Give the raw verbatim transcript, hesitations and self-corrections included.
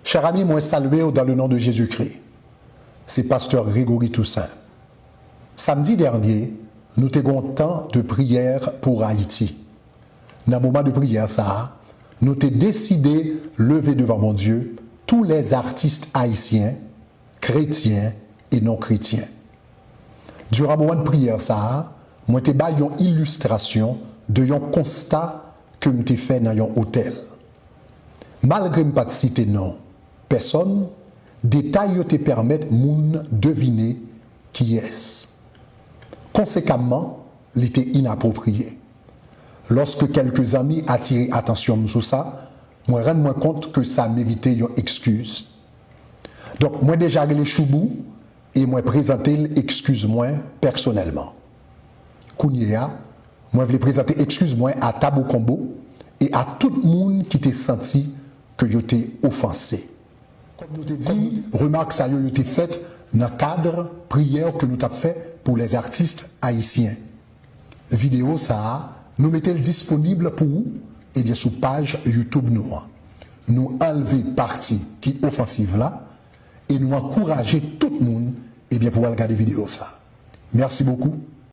Chè ami, mwen salye w dans le nom de Jésus-Christ. Se pastè Gregory Toussaint. Samdi dènye, nou te gen yon tan de priyè pou Ayiti. Nan moman de priyè sa a, nou te deside leve devan Bondye tous les artistes haïtiens, chrétiens et non chrétiens. Diran moman de priyè sa a, mwen te bay yon ilistrasyon de yon konsta ke m te fè nan yon otèl. Malgre m pa t site non pèsòn, detay yo te pèmèt moun devine kiyès. Konsekamman, li te inapwopriye. Lòske kèlke zanmi atire atansyon m sou sa, mwen rann mwen kont ke sa merite yon ekskiz. Donk, mwen deja rele Choubou e mwen prezante l ekskiz mwen pèsonèlman. Kounye a, mwen vle prezante ekskiz mwen a Tabou Konbo e a tout moun ki te santi ke yo te ofanse. Kòm nou te di, remak sa yo, yo te fèt nan kad priyè ke nou t ap fè pou les artistes haïtiens. Videyo sa a, nou mete l disponib pou ou, ebyen, sou paj YouTube nou an. Nou anlve pati ki ofansiv la e nou ankouraje tout moun, ebyen, pou al gade videyo sa a. Merci beaucoup.